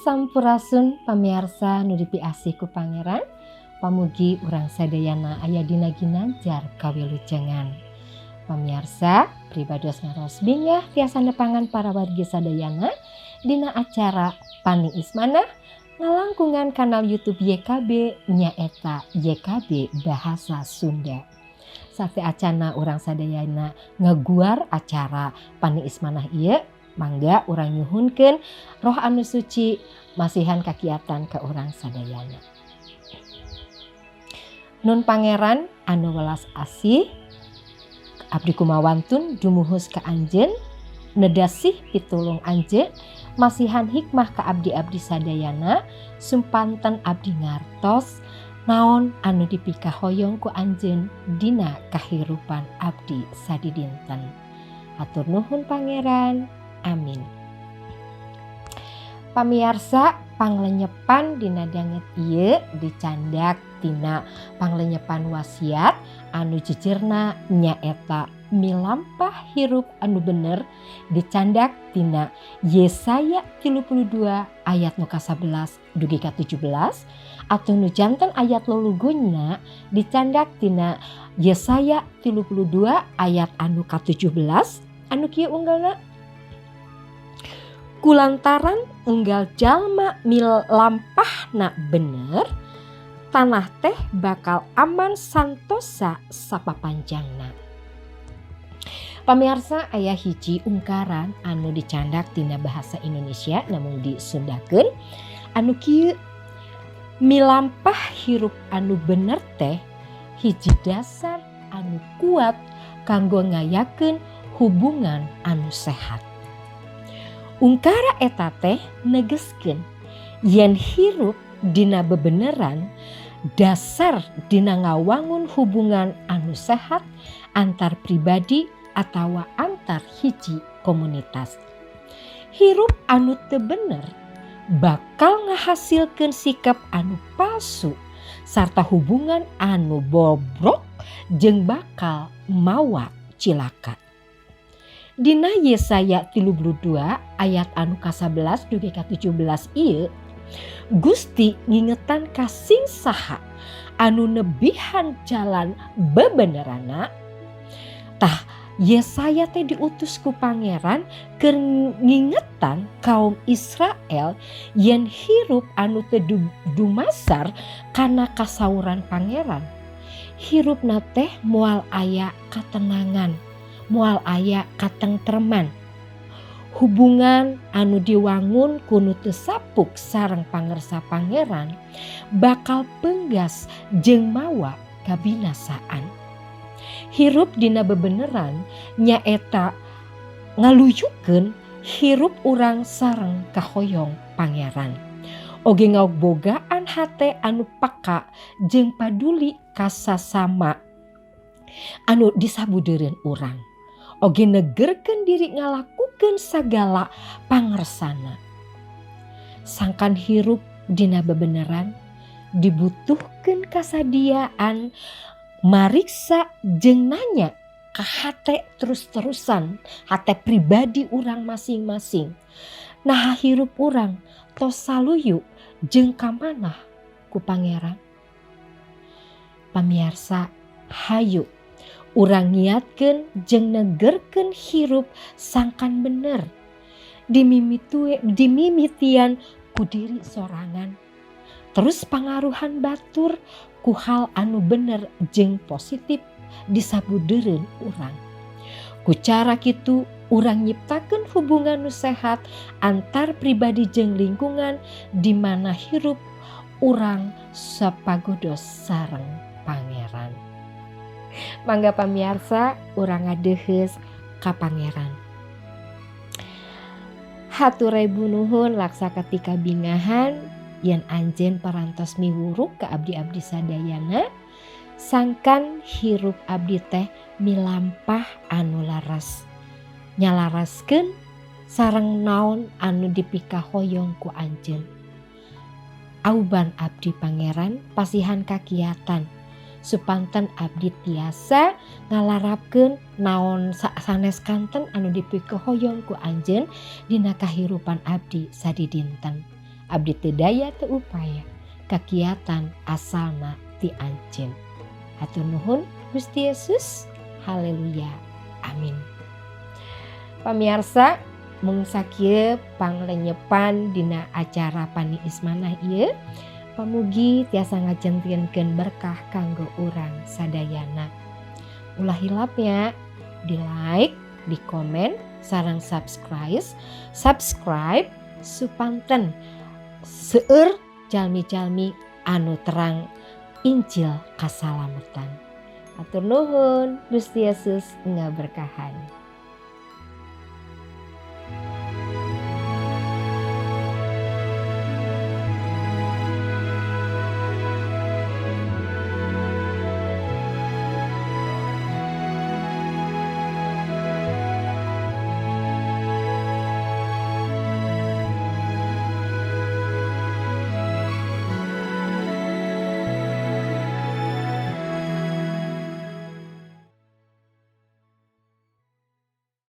Sampurasun pamiarsa nu dipiasih ku Pangeran, pamugi urang sadayana aya dina ginanjar kawilujengan. Pamiarsa, pribados ngaros bingah tiasa nepangan para wargi sadayana dina acara Paniis Manah ngalangkungan kanal YouTube YKB, nyaeta YKB Bahasa Sunda. Sateuacana urang sadayana ngaguar acara Paniis Manah ieu, mangga urang nyuhunkeun Roh anu suci masihan kakiatan ka urang sadayana. Nun Pangeran anu welas asih, abdi kumawantun dumuhus ka anjeun nedasih pitulung anjeun, masihan hikmah ka abdi-abdi sadayana supanten abdi ngartos naon anu dipikahoyong ku anjeun dina kahirupan abdi sadidinten. Hatur nuhun, Pangeran. Amin. Pamiarsa, panglenyepan dina danget ieu dicandak tina panglenyepan wasiat anu jejerna nyaeta milampah hirup anu bener, dicandak tina Yesaya 32 ayat nu ka-11 dugi ka 17, atau nu janten ayat luluguna dicandak tina Yesaya 32 ayat anu ka-17 anu kieu unggalna: "Kulantaran unggal jalma milampahna bener, tanah teh bakal aman santosa sapapanjangna." Pamirsa, aya hiji ungkaran anu dicandak tina bahasa Indonesia namun disundakeun anu kieu: "Milampah hirup anu bener teh hiji dasar anu kuat kanggo ngayakeun hubungan anu sehat." Ungkara eta teh negeskeun yen hirup dina bebeneran dasar dina ngawangun hubungan anu sehat antar pribadi atawa antar hiji komunitas. Hirup anu teu bener bakal ngahasilkeun sikap anu palsu sarta hubungan anu bobrok jeung bakal mawa cilaka. Dina Yesaya 32 ayat anu ka-11 dugi ka 17 ieu, Gusti ngingetan ka sing saha anu nebihan jalan bebeneranna. Tah, Yesaya teh diutus ku Pangeran keur ngingetan kaum Israel yen hirup anu teu dumasar kana kasauran Pangeran, hirupna teh moal aya katenangan, moal aya katengtreman. Hubungan anu diwangun ku nu teu sapuk sareng pangersa Pangeran bakal penggas jeung mawa kabinasaan. Hirup dina bebeneran nyaeta ngaluyukeun hirup urang sareng kahoyong Pangeran. Oge ngabogaan hate anu peka jeung paduli ka sasama anu disabudeureun urang. Oge negerkeun diri ngalakukeun sagala pangersana. Sangkan hirup dina bebeneran dibutuhkeun kasadiaan mariksa jeung nanya ka hate terus-terusan, hate pribadi urang masing-masing. Naha hirup urang tos saluyu jeung kamanah ku Pangeran? Pamiarsa, hayu urang ngiatkeun jeung negerkeun hirup sangkan bener. Dimimitian ku diri sorangan. Terus pangaruhan batur ku hal anu bener jeung positif disabudeureun urang. Ku cara kitu urang nyiptakeun hubungan nu sehat antar pribadi jeung lingkungan di mana hirup urang sapagodos sareng Pangeran. Mangga pamiarsa, urang ngadeuheus ka Pangeran. Hatur rebu nuhun laksa katika bingahan yen anjeun parantos miwuruk ka abdi-abdi sadayana sangkan hirup abdi teh milampah anu laras, nyalaraskeun sareng naon anu dipikahoyong ku anjeun. Auban abdi, Pangeran, pasihan kakiatan supanten abdi tiasa ngalarapkeun naon sanes kanten anu dipikahoyong ku anjeun dina kahirupan abdi sadidinten. Abdi teu daya teu upaya, kakiatan asalna ti Anjeun. Hatur nuhun, Gusti Yesus. Haleluya. Amin. Pamiarsa, mung sakieu panglenyepan dina acara Paniis Manah ieu. Pamugi tiasa ngajantenkeun berkah kanggo urang sadayana. Ulah hilap nya, di like, di komen, sareng subscribe, subscribe supanten seueur jalmi-jalmi anu terang Injil kasalametan. Hatur nuhun, Gusti Yesus ngaberkahan.